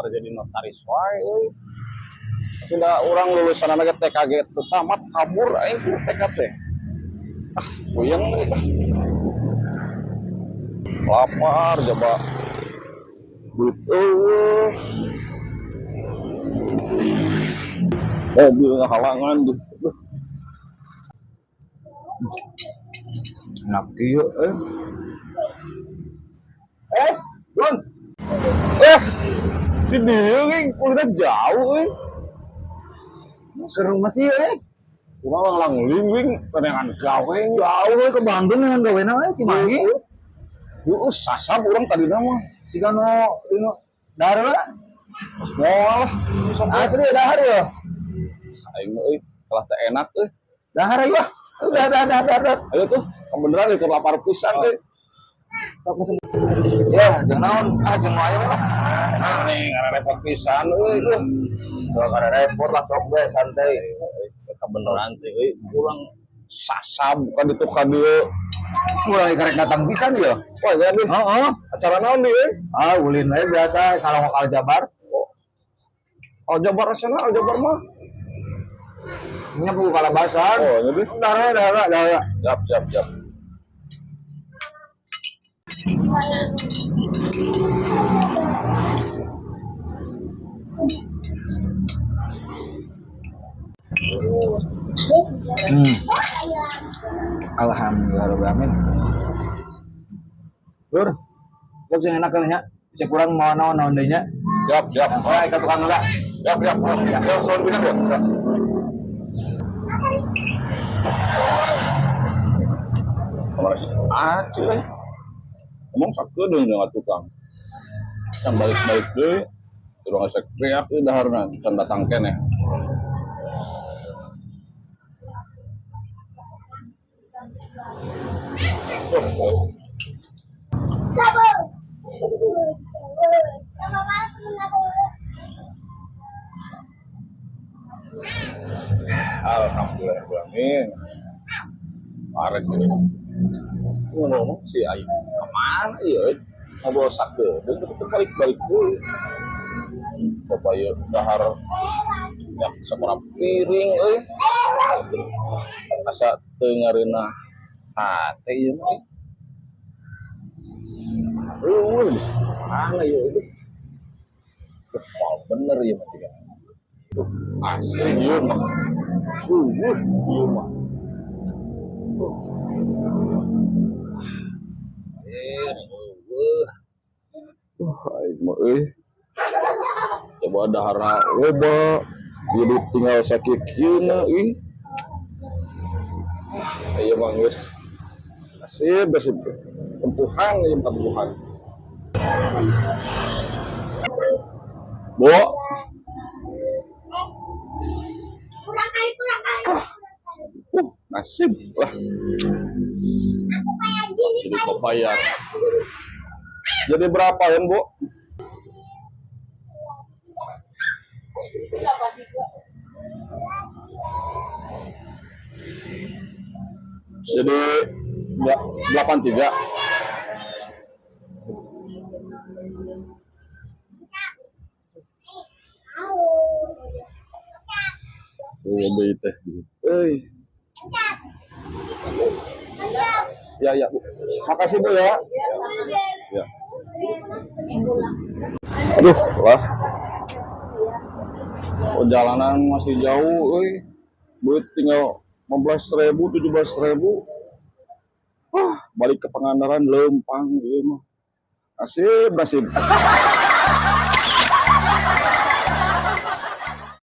Daftar jadi notaris wae euy. Tapi da urang lulusan ge TKG teu tamat, kabur aing ku TK teh. Ah, puyeng euy ah. Lapar coba. Duit euweuh. Mobil ngahalangan tuh. Duh. Enak ieu euy. Eh, Don. Eh, di dieu euy, udah jauh euy. Ke rumah sih eh. Urang langling wing neangan gawe. Jauh we ke Bandung dengan gawena we Cimahi. Heeh, sasab urang tadina mah. Siga nu nu dahar lah. Moal lah. Sok Asli dahar ya. Aing mah euy, kalah teh enak euy. Dahar ayo. Udah dah dah dah dah. Ayo tuh, kebeneran ieu lapar pisan euy. Sok mesen. Ya, jeung naon? Ah, jeung nu aya lah. Nah, nih ngarepot pisan euy. Udah kada repot lah, sok we santai. Kebeneran teh euy, urang sasab ka ditu ka dieu. Urang karek datang pisan ya. Wah, ya nih. Heeh. Acara naon di euy? Ah, ulin we biasa kalau ke Aljabar. Aljabar asana Aljabar mah. Nya kudu kalabasan. Oh, jadi Dahar we, dahar dahar. Siap, siap, siap. Alhamdulillah rabbil alamin. Lur, sok sing enak nya. Bisa kurang mau naon naon deui nya. Siap, siap. Oh, ka tukang heula. Siap, siap. Ya, soal pisan ya. Kamar sih. Ah, cuy. Ngomong sakedeung jeung tukang. Can balik-balik deui. Urang gesek beak ieu daharna can datang keneh. Oh, alhamdulillah rabbil alamin. Parek ini. Ngomong si Ayu kemana ya? Ngobrol sakedeung tapi teu balik-balik deui. Coba yuk dahar ya sabaraha piring euy. Asa teu ngareunah hate ieu mah. Eueuh, mana ieu itu? Duh, bener ieu mah tiga. Duh, asli ieu mah. Eueuh, ieu mah. Eueuh. Aing mah euy. Coba daharna loba, jadi tinggal sakieu-kieuna euy. Ieu mah geus nasib nasib tempuhan ieu mah tempuhan. Bo. Nasib lah. Jadi kok bayar. Jadi berapa ya, Bu? Jadi 83. Oh, deui teh. Euy. Ya, ya, Bu. Makasih, Bu ya. Ya. Aduh, lah. Perjalanan masih jauh, euy. Duit tinggal 15.000, 17.000. Wah, balik ke Pangandaran lempang ieu mah. Nasib, nasib.